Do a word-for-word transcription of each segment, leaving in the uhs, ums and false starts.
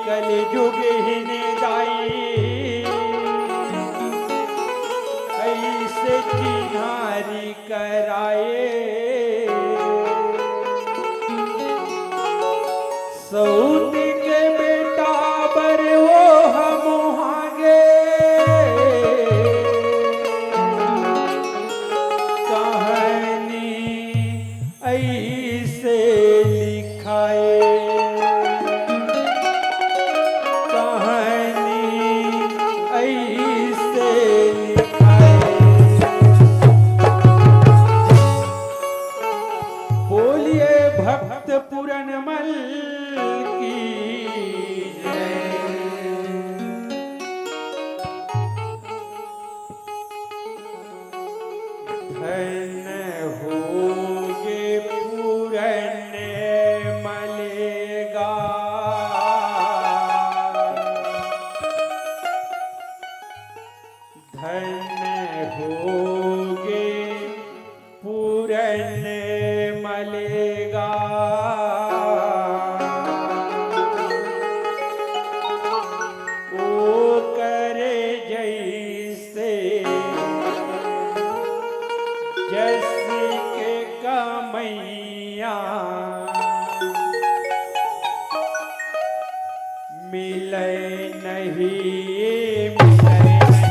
कलजुग हिने दाई, अइसे चिन्हारी कराए। सऊत के बेटा बर वो हम हागे, कहानी अइसे लिखाए, कहानी अइसे लिखाए। बोलिए भक्त पूरन मल की जय। धन होगे पूरन मल गा। धन होगे पूरन मल गा। ओकर जइसे जस के कमइया मिलय नहीं, मिलय नहीं।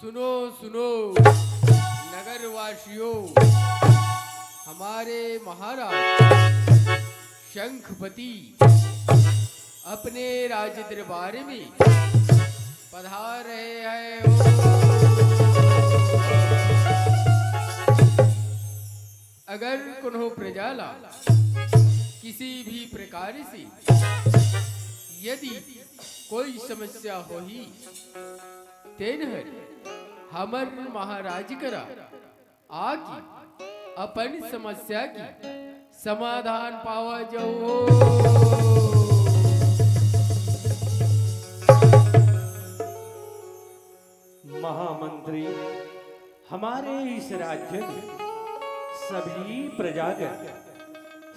सुनो, सुनो, नगरवासियों, हमारे महाराज शंखपति अपने राज दरबार में पधार रहे हैं। अगर कोनो प्रजा ला किसी भी प्रकार से यदि कोई समस्या होही, तेन हर हमर महाराज करा आके अपन समस्या के समाधान पावा जाओ। महामंत्री, हमारे इस राज्य में सभी प्रजागण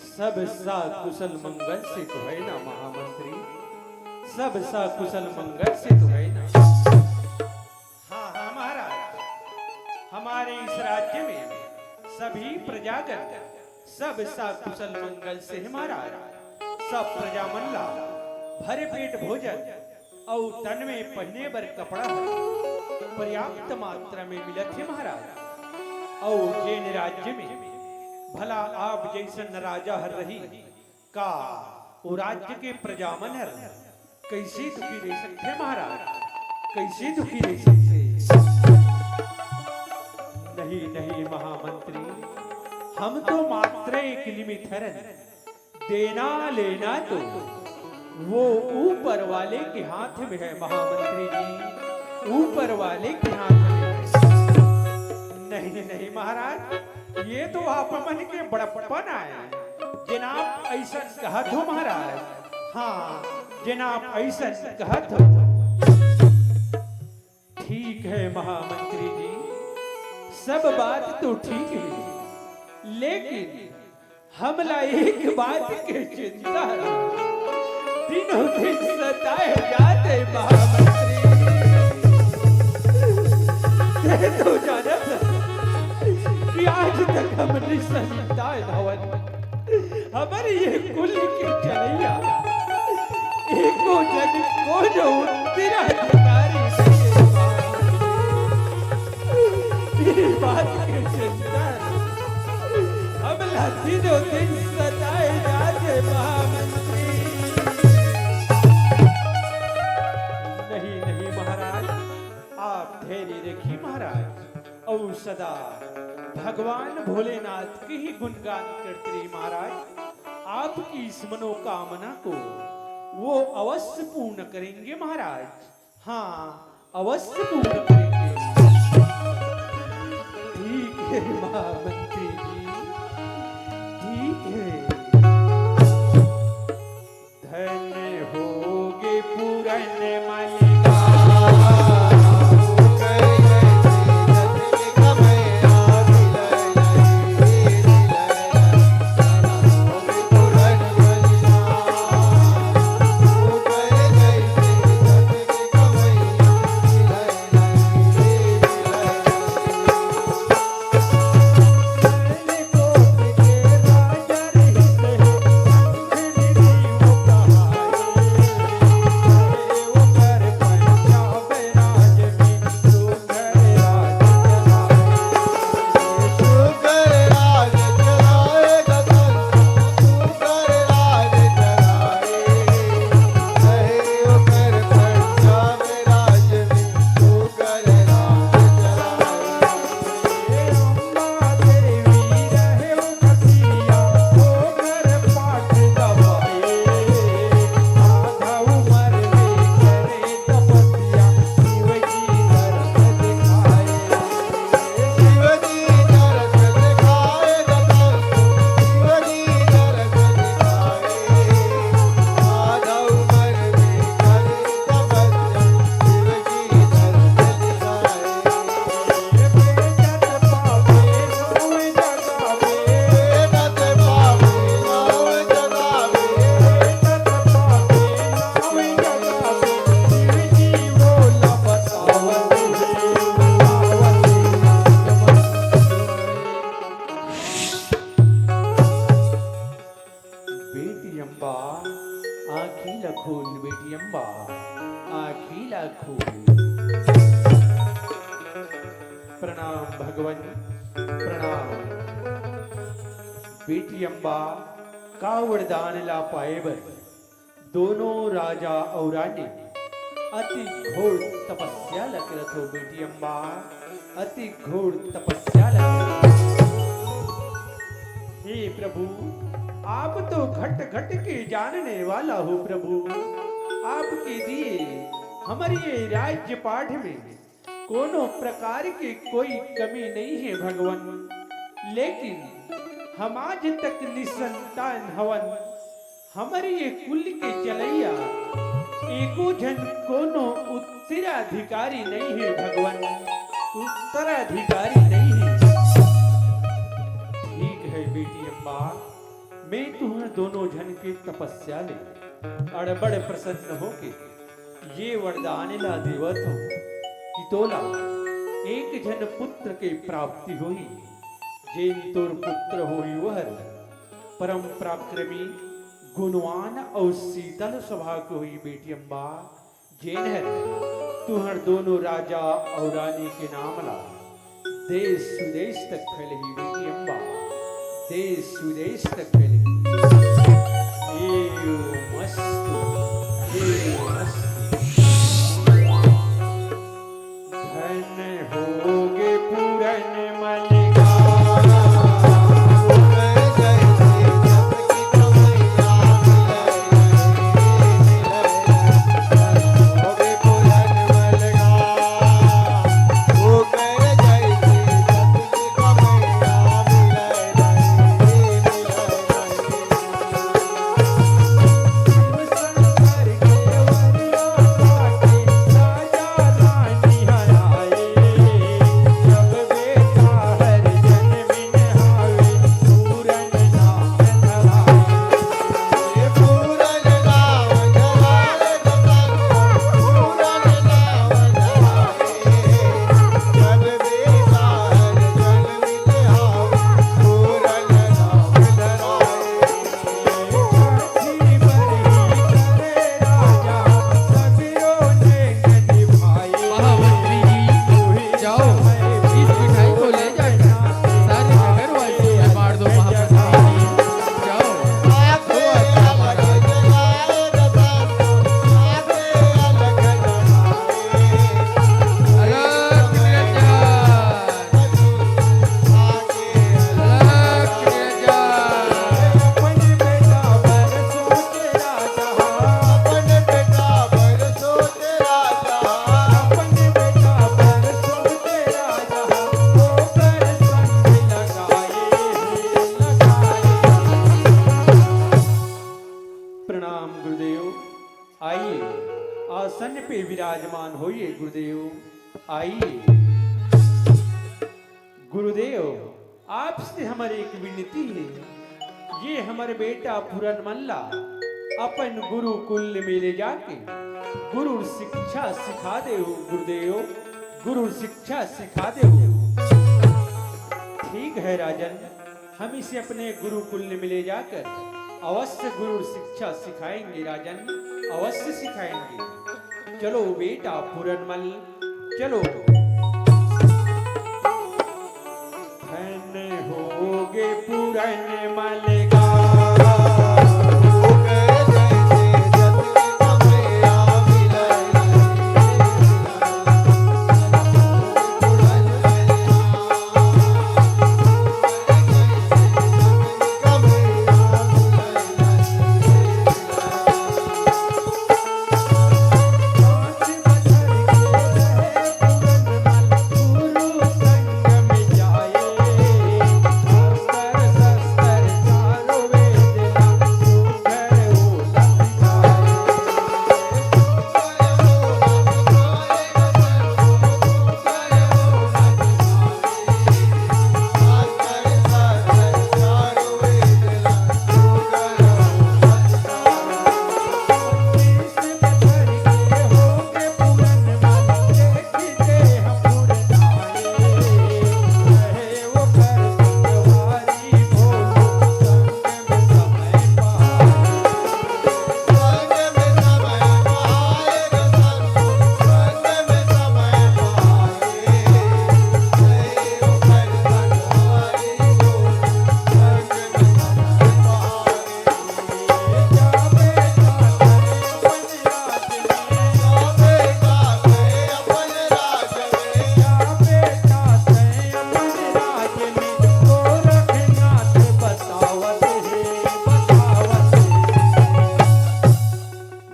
सब सा कुशल मंगल से तो है ना महामंत्री? सब सा कुशल मंगल से तो है ना? हाँ, हाँ महाराज, हमारे इस राज्य में सभी प्रजागण सब सा कुशल मंगल से है महाराज। सब प्रजा मन ला भरे पेट भोजन अउ तन में पहिने बर कपड़ा ह पर्याप्त मात्रा में मिलत हे महाराज। अउ जेन राज्य में भला आप जइसन राजा हर रही, का ओ राज्य के प्रजा मन हर कइसे दुखी रह सकथे महाराज? कइसे दुखी रह सकथे? नहीं, नहीं महामंत्री, हम तो मात्र एक निमित्त हरन। देना लेना तो वो ऊपर वाले के हाथ में है महामंत्री जी, ऊपर वाले के हाथ में है। नहीं, नहीं महाराज, ये तो आप मन के बड़प्पन आय, जेन आप अइसन कहत हो महाराज। हाँ, जेन आप अइसन कहत हो। ठीक है महामंत्री जी, सब बात तो ठीक है, लेकिन हमला एक बात के चिंता है, दिनों दिन सताए जाते महामंत्री। ते तो जानत हस कि आज तक हम निसंतान हवन। हमर ये कुल के चलइया एको जन कोनो उत्तराधिकारी नइ हे। ये बात के चिंता हमला दिनों दिन सताए जाथे महामंत्री। नहीं, नहीं महाराज, आप धैर्य रखिए महाराज, अउ सदा भगवान भोलेनाथ के ही गुणगान करते रहिए महाराज। आपकी इस मनोकामना को वो अवश्य पूर्ण करेंगे महाराज। हाँ, अवश्य पूर्ण करेंगे। ठीक है महामंत्री जी, ठीक है। धन होगे पूरन मलिका। बेटी अम्बा, आँखी ला खोल, बेटी अम्बा, आँखी ला खोल। प्रणाम भगवन, प्रणाम। बेटी अम्बा, का वरदान ला पाए बर दोनों राजा अउ रानी अति घोर तपस्या ला करत हो बेटी अम्बा, अति घोर तपस्या ला करत हो। हे प्रभु, आप तो घट घट के जानने वाला हो प्रभु। आपके दिए हमर ये राज्य पाठ में कोनो प्रकार के कोई कमी नहीं है भगवन, लेकिन हम आज तक निसंतान हवन। हमर ये कुल के चलइया एको झन कोनो उत्तराधिकारी नहीं है भगवन, उत्तराधिकारी नहीं है। ठीक है बेटी अम्बा, मैं तुहर दोनों झन के तपस्या ले अड़बड़ प्रसन्न होके ये वरदान ला देवत हूँ कि तोला एक झन पुत्र के प्राप्ति होही, जेन तोर पुत्र होही वह परम पराक्रमी, गुणवान अउ शीतल स्वभाव के होही बेटी अम्बा, जेन हर तुहर दोनों राजा अउ रानी के नाम ला देश सुदेश तक फैलही बेटी अम्बा, देश सुदेश तक फैलही। एवमस्तु, एवमस्तु। धन होगे पूरन मलिका। पे विराजमान होइए गुरुदेव। आइए गुरुदेव, आपसे हमर एक विनती हे, ये हमर बेटा पूरन मन ला अपन गुरुकुल में ले जाके गुरु शिक्षा सिखा देहू गुरुदेव, गुरु शिक्षा सिखा देहू। ठीक है राजन, हम इसे अपने गुरुकुल में ले जाकर अवश्य गुरु शिक्षा सिखाएंगे राजन, अवश्य सिखाएंगे। चलो बेटा पूरन मल, चलो। धन होगे पूरन मल गा।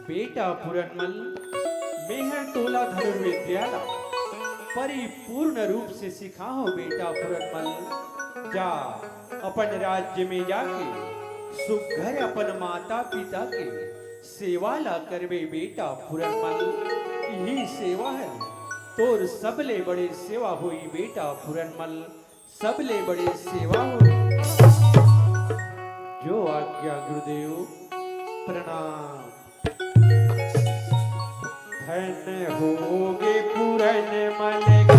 बेटा पूरनमल, मेहर तोला धनुर्विद्या ला परिपूर्ण रूप से सिखाहूं बेटा पूरनमल। जा अपन राज्य में जाके सुघर अपन माता पिता के सेवा ला करबे बेटा पूरनमल। यही सेवा है तोर सबले बड़े सेवा होई बेटा पूरनमल, सबले बड़े सेवा होई। जो आज्ञा गुरुदेव, प्रणाम। धन होगे पूरनमल गा।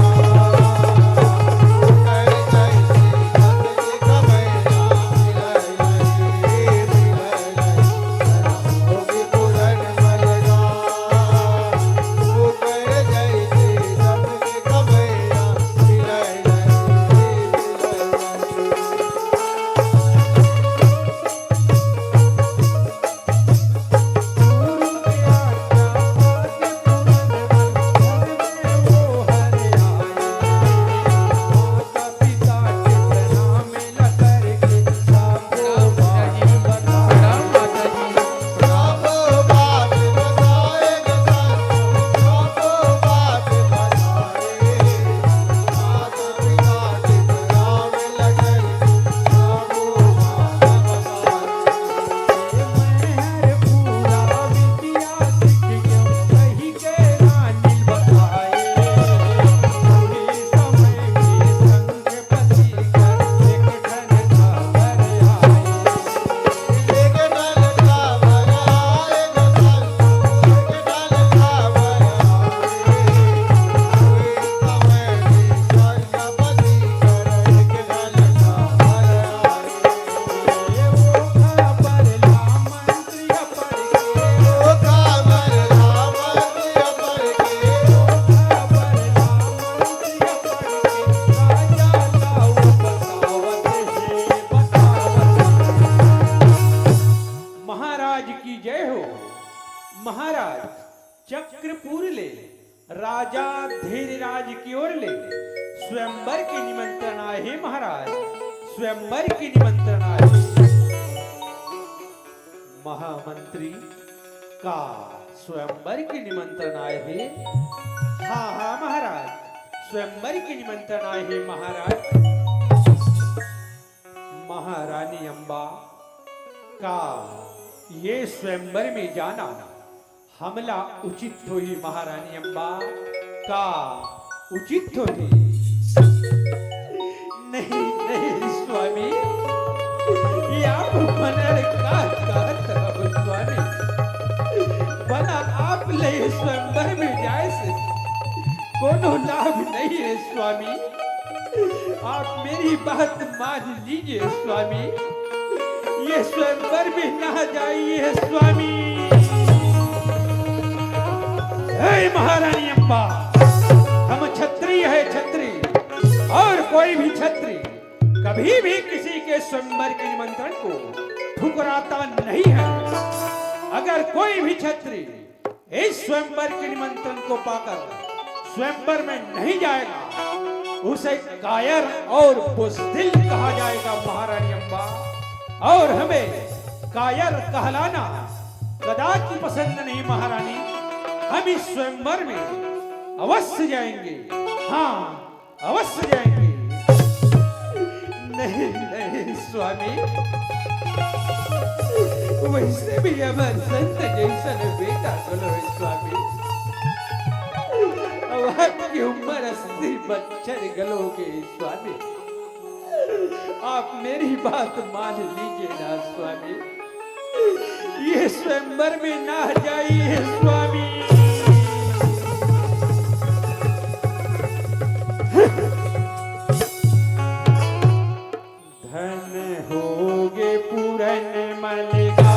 महाराज की जय हो। महाराज चक्रपुर ले राजा धीरराज की ओर ले स्वयंवर के निमंत्रण आए हे महाराज, स्वयंवर के निमंत्रण आए हे। महामंत्री का स्वयंवर के निमंत्रण आए हे? हाँ हाँ महाराज, स्वयंवर के निमंत्रण आए हे महाराज। महारानी अम्बा का ये स्वयंवर में जाना हमला उचित होही महारानी अम्बा, का उचित होही? नहीं, नहीं स्वामी, ये आप मन का कहत हव स्वामी, भला आप ले स्वयंवर में जाए से कोनो लाभ नहीं है स्वामी। आप मेरी बात मान लीजिए स्वामी, ये स्वयंवर में ना जाइए स्वामी। हे महारानी अम्बा, हम क्षत्रिय है, क्षत्रिय, और कोई भी क्षत्रिय कभी भी किसी के स्वयंवर के निमंत्रण को ठुकराता नहीं है। अगर कोई भी क्षत्रिय इस स्वयंवर के निमंत्रण को पाकर स्वयंवर में नहीं जाएगा, उसे कायर और बुजदिल कहा जाएगा महारानी अम्बा। और हमें कायर कहलाना कदापि पसंद नहीं महारानी। हम इस स्वयंवर में अवश्य जाएंगे, हाँ, अवश्य जाएंगे। नहीं, नहीं स्वामी, वैसे भी हमर संत जैसन बेटा घलो हे स्वामी। अब आपके उम्र अस्सी बच्छर घलो होगे स्वामी। आप मेरी बात मान लीजिए ना स्वामी, ये स्वयंवर में ना जाइए स्वामी। धन होगे पूरन मलगा।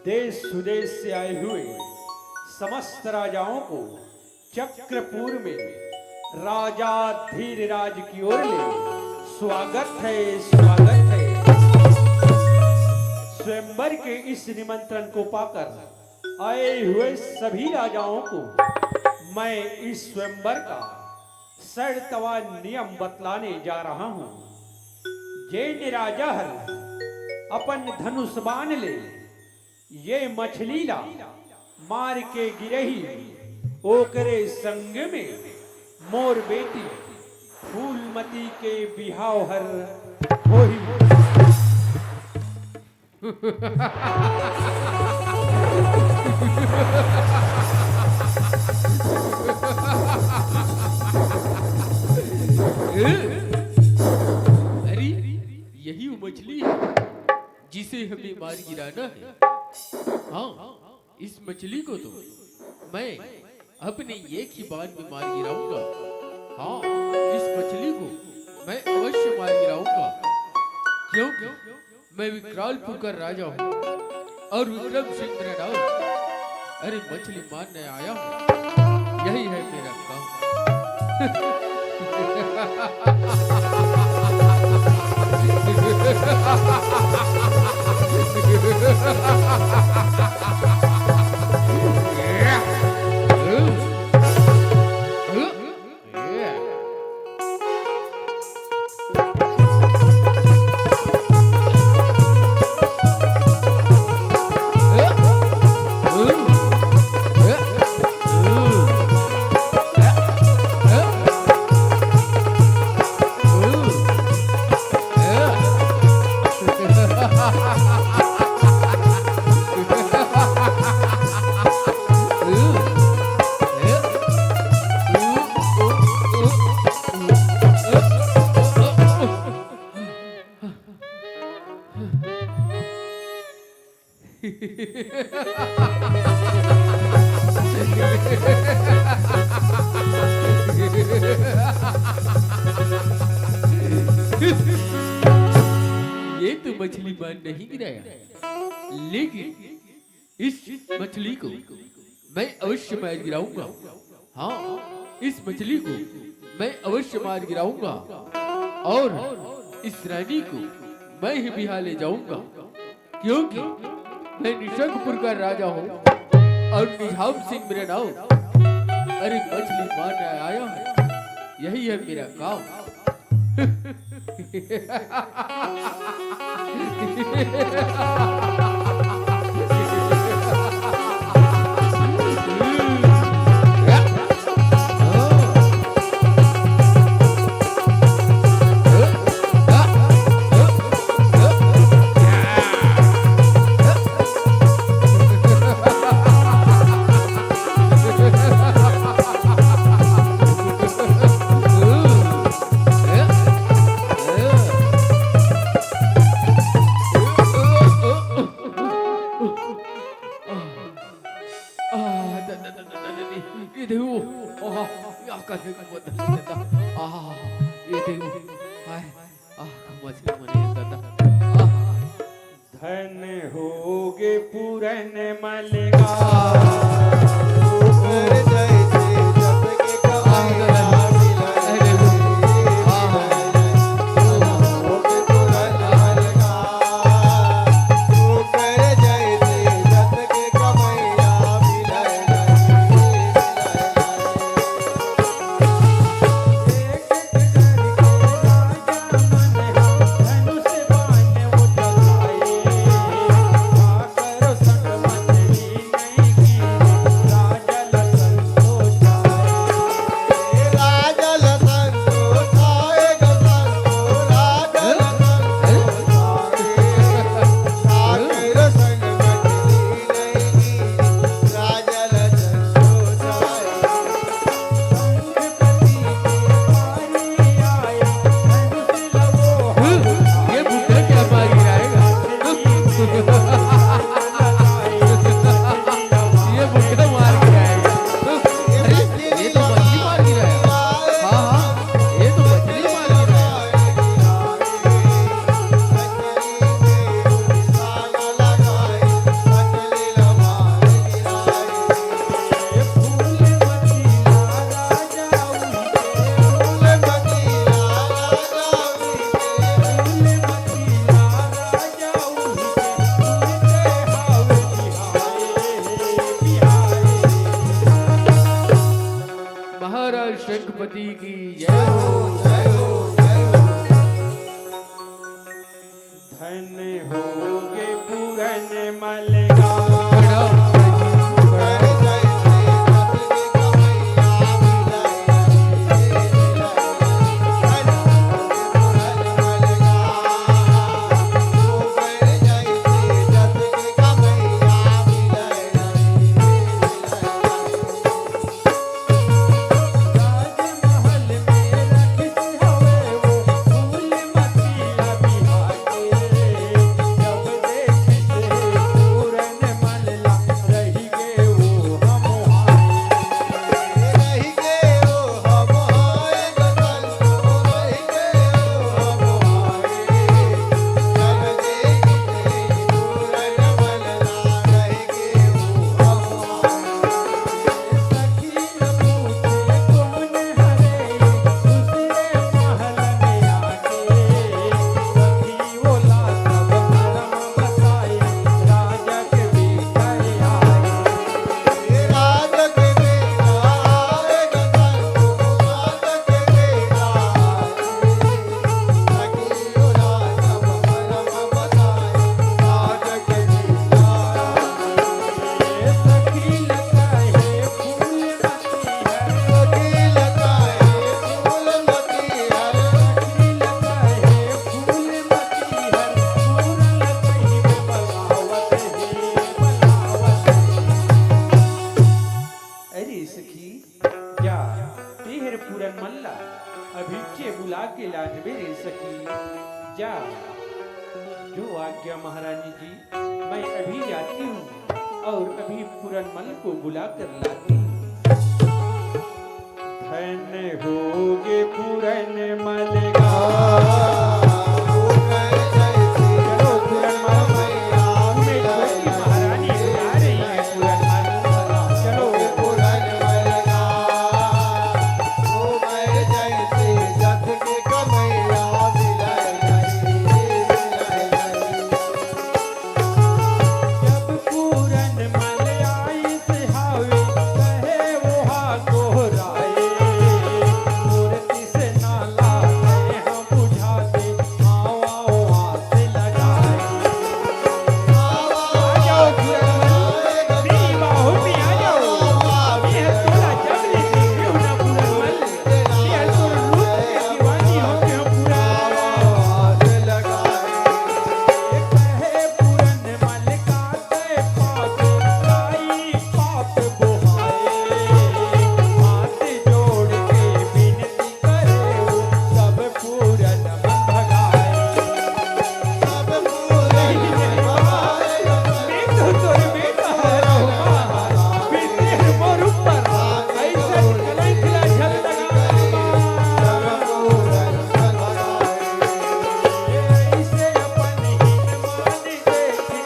देश सुदेश से आए हुए समस्त राजाओं को चक्रपुर में राजा धीरराज की ओर ले स्वागत है, स्वागत है। स्वयंवर के इस निमंत्रण को पाकर आए हुए सभी राजाओं को मैं इस स्वयंवर का शर्त व नियम बतलाने जा रहा हूँ। जेन राजा हर अपन धनुष बाण ले ये मछली ला मार के गिरही, ओकरे संग में मोर बेटी फूलमती के बिहाव हर होही। अरे, यही वो मछली है जिसे हमें मार गिराना है। हाँ, इस मछली को तो मैं अपने एक ही बाण में मार गिराऊंगा। हाँ, इस मछली को मैं अवश्य मार गिराऊंगा, क्योंकि मैं विकरालपुर का राजा हूँ और विक्रम सिंह मेरा नाम। अरे, मछली मारने आया हूँ, यही है मेरा काम। ये तो मछली मान नहीं गिराया, लेकिन इस मछली को मैं अवश्य मार गिराऊंगा। हाँ, इस मछली को मैं अवश्य मार गिराऊंगा और इस रानी को मैं ही बिहा ले जाऊंगा, क्योंकि मैं निशंकपुर का राजा हूँ और निझाम सिंह मेरा नाम। अरे, मछली मारने आया हूँ, यही है मेरा काम। आह, द-, द-, द-, द-, द-, द-, ये देखो। आह, या कर दे, वो द-, द-, द-, आह, ये देखो। हाय, आह, मछली मने दादा। आह। धन होगे पूरन मलगा। ये बुड्ढा क्या मार गिराएगा? ये बुड्ढा मार गिराएगा। अरे, ये तो मछली मार गिराया। हाँ, हाँ, ये तो मछली मार गिराया। महाराज शंखपति की जय हो, जय हो, जय हो। धन होगे पूरन मलगा। अरे सखी, जा, तेहर पूरन मन ला अभिच्चे बुला के लानबे रे सखी, जा। जो आज्ञा महारानी जी, मैं अभी जाती हूँ और अभी पूरनमल को बुला कर लाती हूँ। धन होगे पूरनमल गा। चलो पूरनमल, तुम्हें छोटी महारानी बुला रही है पूरनमल। चलो। जब पूरनमल आइस हावे, कहे ओहा गोहराए, मोर तृष्णा ला तैं ह बुझा दे, आवा आस लगाए। आ जाओ पूरनमल, मेरी बाहों में आ जाओ। मैं तोला जब ले देखी हूँ ना पूरनमल, ये तो रूप के दीवानी हो गए हो पूरा। कहे पूरनमल का तय पाप, काई पाप बोहाए। हाथ जोड़ के विनती करे वो, सब पूरनमल भगाए। मैं तो तोर बेटा हरहुँ, बिन तेर मोर ऊपर अइसन कलंक ला झल लगा। अइसे अपन हीन मान देख के,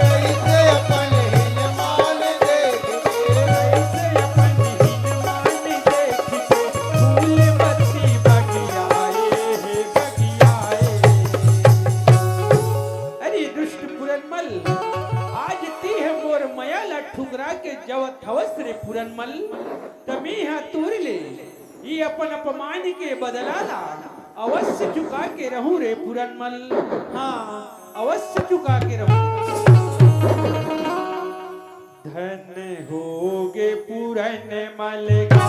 अइसे अपन हीन मान देख के, अइसे अपन हीन मान देख के, फूल मती बगियाए हे बगियाए। अरे दुष्ट पूरनमल, आज तैं ह मोर मया ला ठुकरा के जवत हवस रे पूरनमल, त मैं ह तोर ले ये अपन अपमान के बदला ला अवश्य चुका के रहूं रे पूरनमल। हाँ, अवश्य चुका के रहूं। धन होगे पूरनमल गा।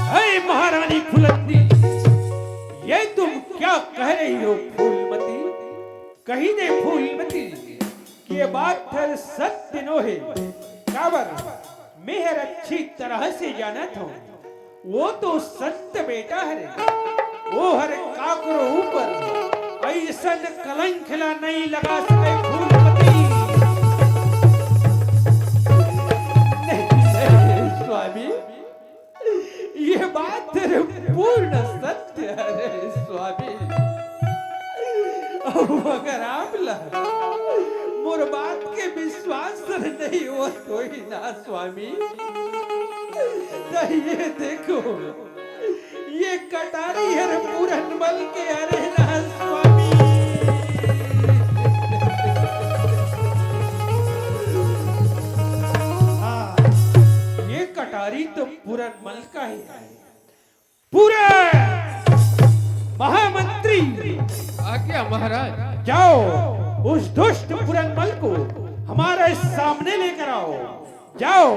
हे महारानी फुलंदी, ये तुम क्या कह रही हो फूलमती? कही दे फूलमती, ये बात हर सत्य नोहे। काबर? मैं हर अच्छी तरह से जानत हूँ, वो तो संत बेटा हरे, वो हर काकरो ऊपर अइसन कलंक ला नहीं लगा सके फूलमती। नहीं, नहीं, स्वामी, ये बात हर पूर्ण सत्य हरे स्वामी। अउ अगर आप ला मोर बात के विश्वास नहीं होत होही ना स्वामी, त ये देखो, ये कटारी हर पूरनमल के हरे ना स्वामी। हाँ, ये कटारी तो पूरनमल का ही है। पूरे महामंत्री, आज्ञा महाराज। जाओ, उस दुष्ट पूरनमल को हमारे सामने लेकर आओ। जाओ।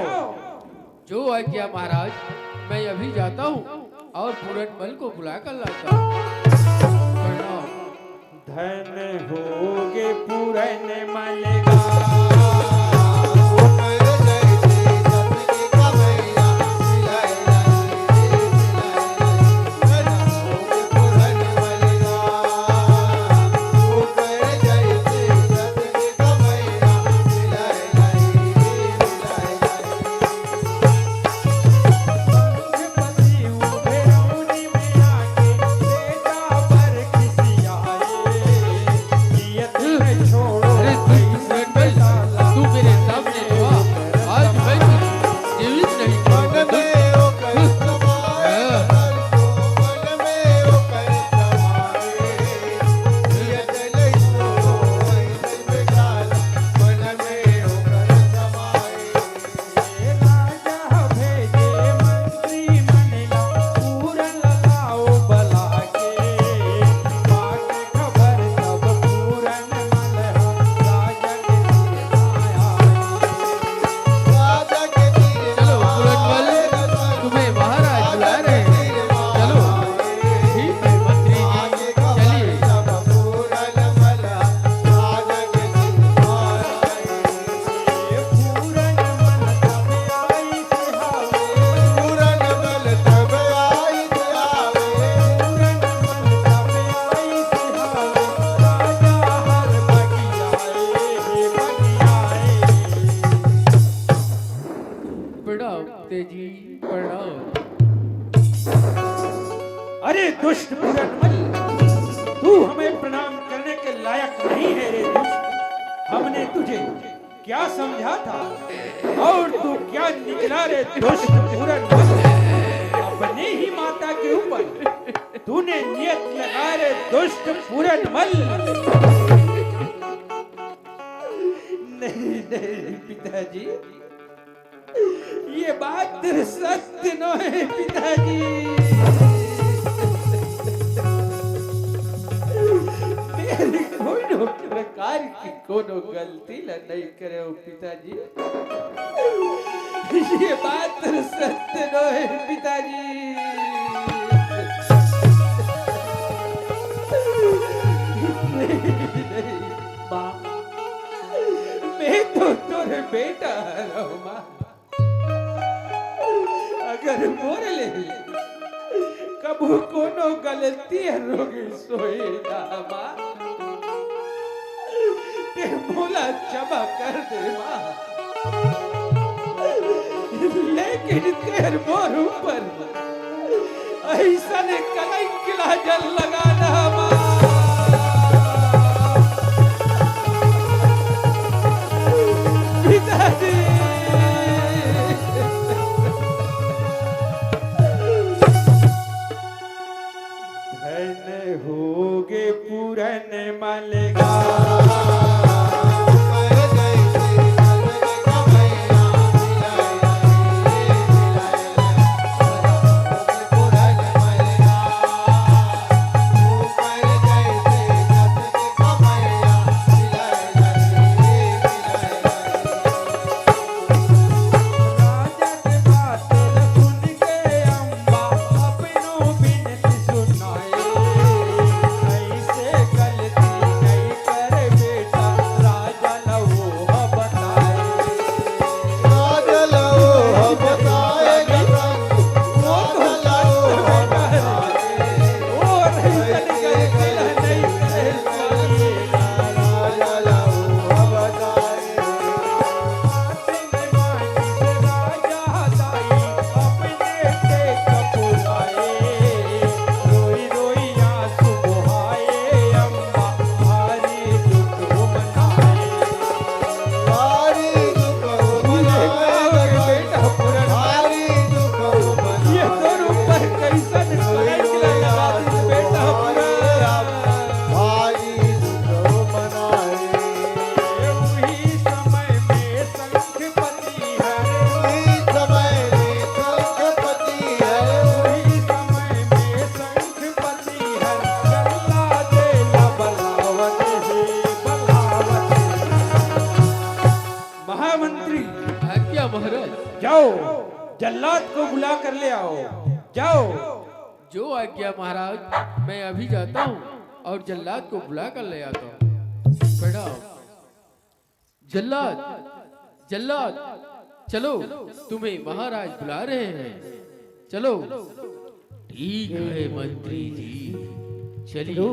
जो आज्ञा महाराज, मैं अभी जाता हूँ और पूरनमल को बुला कर लाता हूँ। प्रणाम। धन होगे पूरन मलगा। अरे तू, तू मेरे सामने तो आ। आज मैं तुझे जीवित नहीं छोड़ूंगा। हाँ। चलो, पूरनमल, तुम्हें महाराज बुला रहे हैं। चलो, ठीक है, मंत्री जी, चलिए। प्रणाम तेजी, प्रणाम। अरे दुष्ट पूरनमल, तू हमें प्रणाम करने के लायक नहीं है रे दुष्ट। हमने तुझे क्या समझा था और तू क्या निकला रे दुष्ट पूरनमल। अपने ही माता के ऊपर तूने नियत लगा रे दुष्ट पूरनमल। नहीं, नहीं पिताजी, ये बात सत्य नोहे पिताजी। मेरे कोनो प्रकार की कोनो गलती ला नहीं करे हो पिताजी। ये बात सत्य नोहे पिताजी। नहीं, नहीं, माँ, मैं तो तोरे बेटा हरव माँ। अगर मोर ले कभू कोनो गलती हर होगे सोए ना माँ, ते मोला क्षमा कर दे माँ। लेकिन तेर मोर ऊपर अइसन कलंक ला जल लगाना माँ। पिताजी। धन होगे पूरन मलगा। महामंत्री, आज्ञा महाराज। जाओ, जल्लाद को बुला कर ले आओ। जाओ। जो आज्ञा महाराज, मैं अभी जाता हूँ। और जल्लाद को बुला कर ले आता हूँ। प्रणाम। जल्लाद, जल्लाद, चलो, तुम्हें महाराज बुला रहे हैं। चलो। ठीक है मंत्री जी, चलिए। चलो।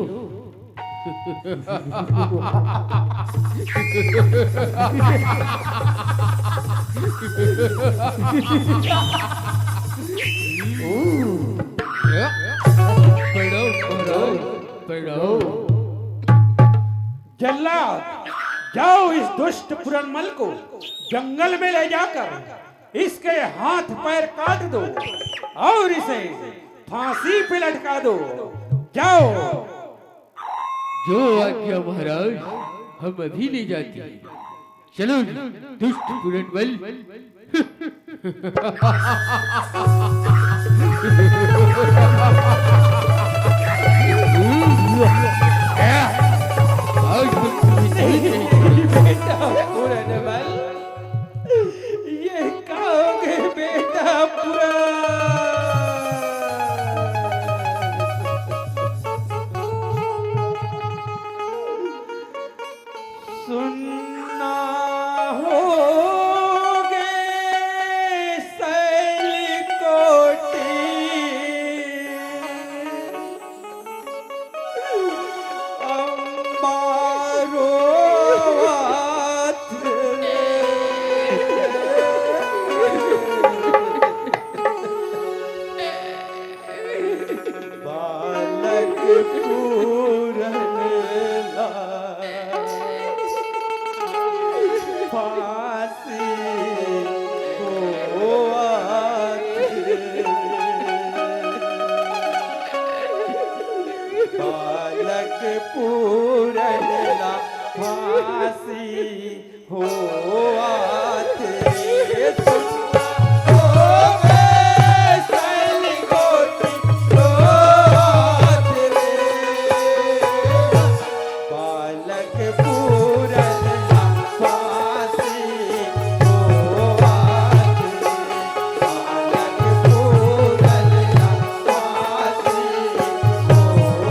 प्रणाम महाराज, प्रणाम। जल्लाद, जाओ इस दुष्ट पुरनमल को जंगल में ले जाकर इसके हाथ पैर काट दो और इसे फांसी पे लटका दो। जाओ। जो आज्ञा महाराज, हम अभी ले जाते हैं। चलो दुष्ट पुरनमल। आज तुम तुम्हें जीवित नहीं छोड़ूंगा। बेटा पुरनमल, ये का होगे बेटा पूरा। सुनना होगे सैल कोटी। अम्मा रोवत रे। बालक पूरन ला फांसी होवत रे। बालक पूरन ला फांसी होवत रे। सुनना होगे सैल कोटी रोवत रे। बालक पूरन ला फांसी होवत रे। बालक पूरन ला फांसी होवत रे।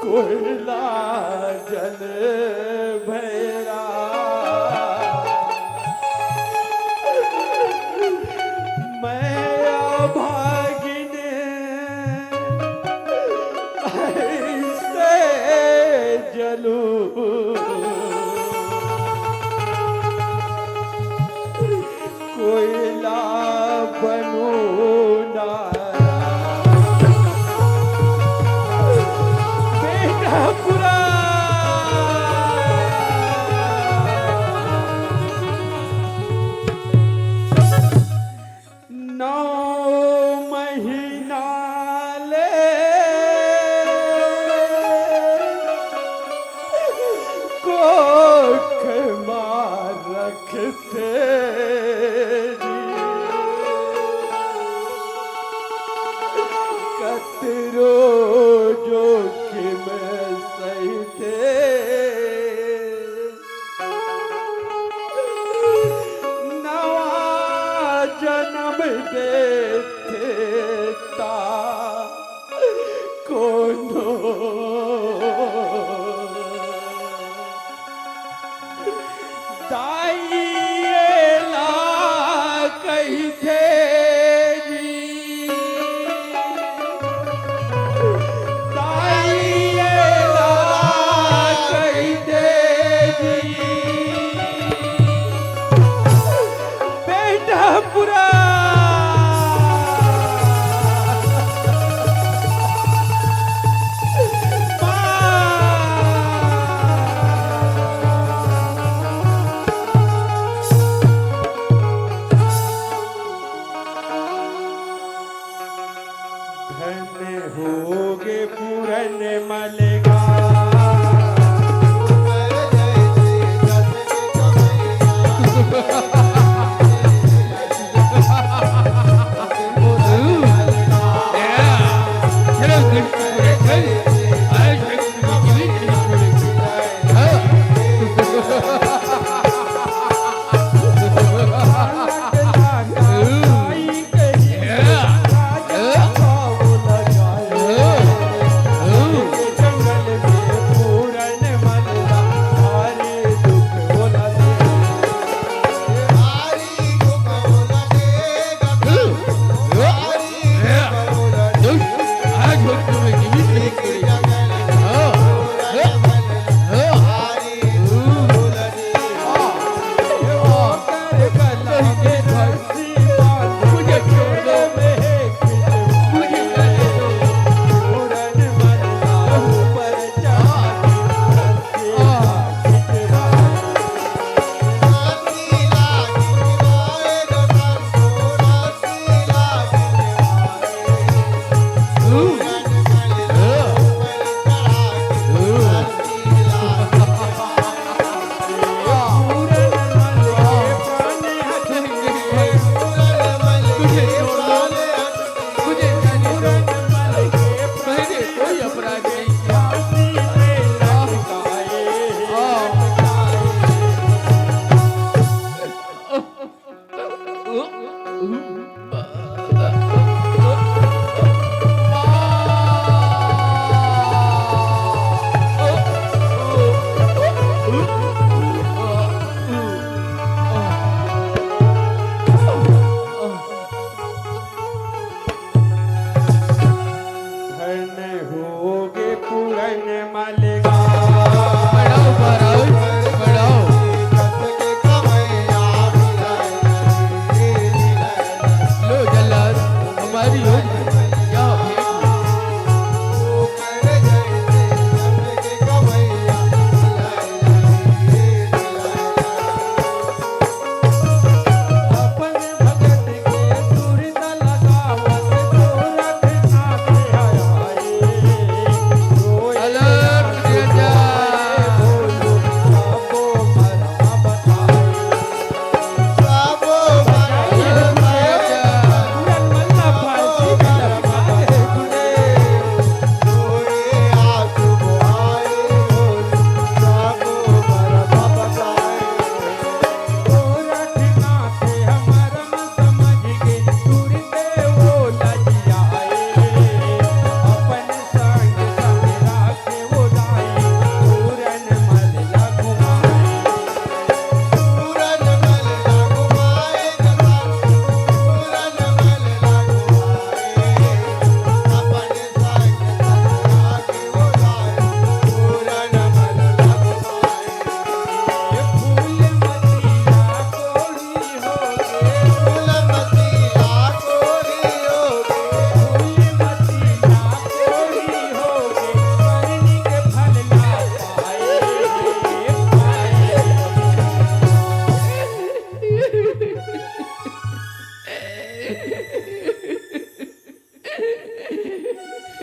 कोयला जल भैरा, मैं अभागिन ऐसे जलूं। कोयला बनूं ना। बेटा पूरा नौ महीना ले कोख मार रखते जी। कतरो जोखिम सहिते नवा जनम देथे ता कोनो दाई एला कहिथे जी। दाई एला कहिथे जी। बेटा पूरा धन होगे पूरन मलगा। धन होगे पूरन मलगा। बढ़ाओ, बढ़ाओ, बढ़ाओ। लो जल्लाद, हमारी हो गई। क्या हो गया?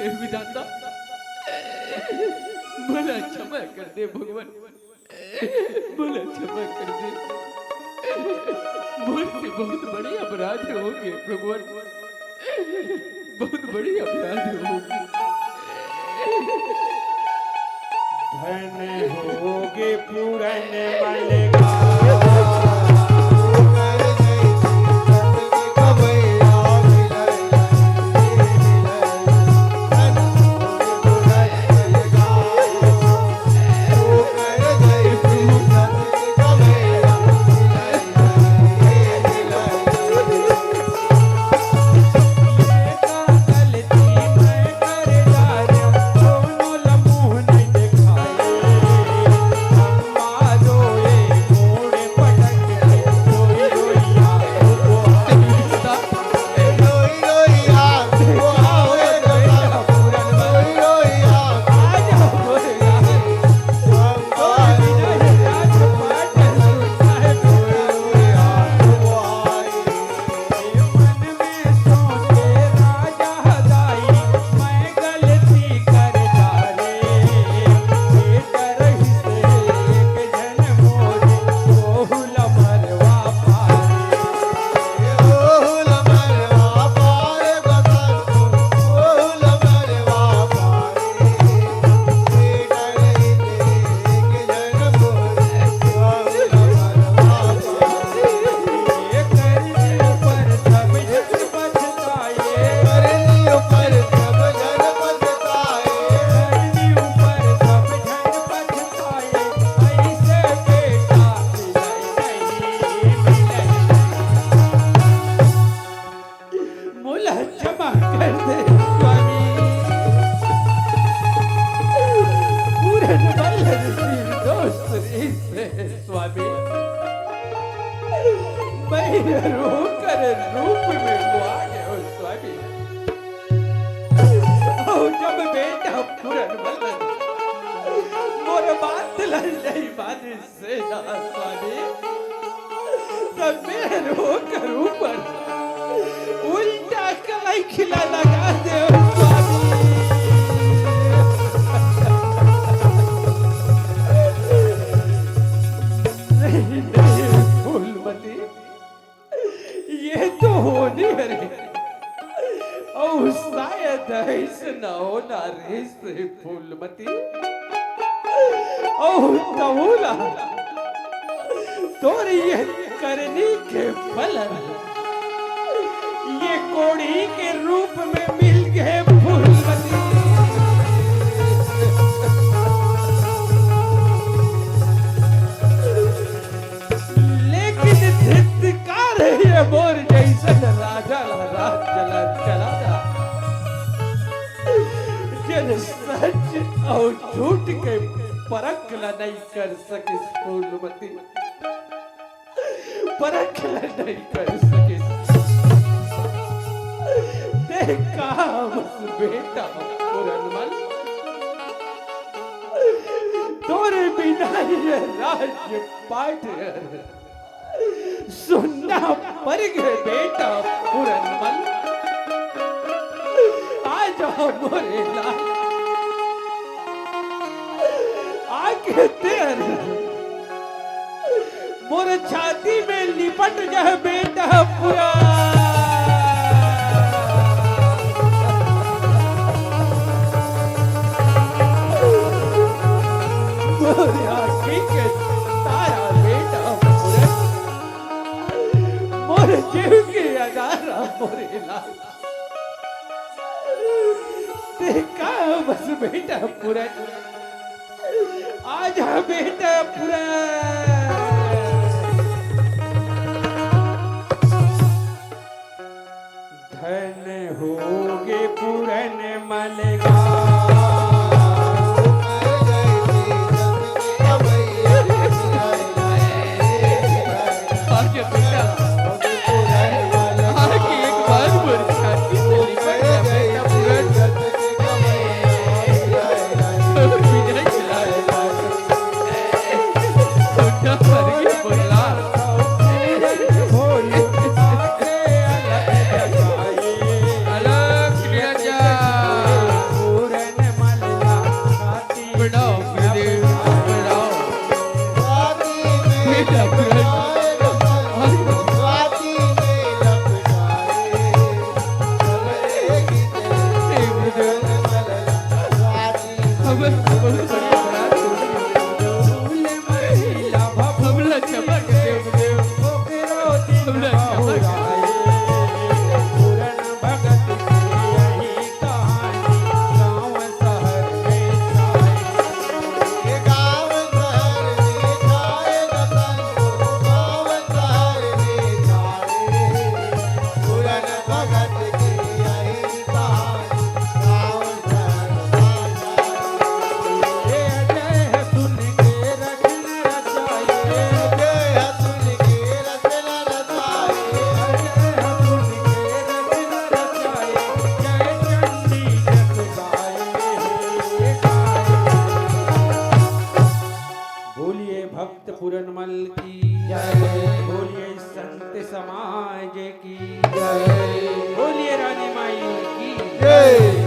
हे विधाता, मोला क्षमा कर दे भगवान, मोला क्षमा कर दे। मोर से बहुत बड़े अपराध हो गए भगवान, बहुत बड़े अपराध हो गए। धन होगे पूरन मलगा। मोला क्षमा कर दे स्वामी। पूरन मल्ल निर्दोष रीस हे स्वामी। मैं रोकर रूप में मुआ गयो स्वामी। अउ जब बेटा पूरन मल्ल मोर बात ला नहीं मानिस, सेना स्वामी, त मेर ओकर ऊपर उल्टा कलाई खिला लगा दे स्वामी। नहीं, नहीं, फूलमती, ये तो होनी हरे। अउ शायद अइसना होना रहिस हे फूलमती। अउ तहूला तोर ये करनी के फल ये कोढ़ी के रूप में मिल गए फूलमती। लेकिन धिक्कार हे ये मोर जइसन राजा ला, राज चला, चला जा। जेन सच अउ झूठ के परख ला नइ कर सकिस फूलमती, परख ला नइ कर सकिस। ते का बस बेटा पूरन मल्ल, तोरे बिना ये राज पाट हर सुन्ना पर गे बेटा पूरन मल्ल। आ जा मोरे लाल, आके तेरे मोर छाती में लिपट जा बेटा पूरन। मोर आँखी के तारा बेटा पूरन, मोर जीव के अदारा मोरे लाल। ते का बस बेटा पूरन, आ जा बेटा पूरन। धन होगे पूरन मलगा। आके बेटा, आके एक बार मोर छाती से लिपट जा बेटा पूरन। अलख लिया जा। कमल की जय। बोलिए संत समाज की जय। बोलिए रानी माई की जय।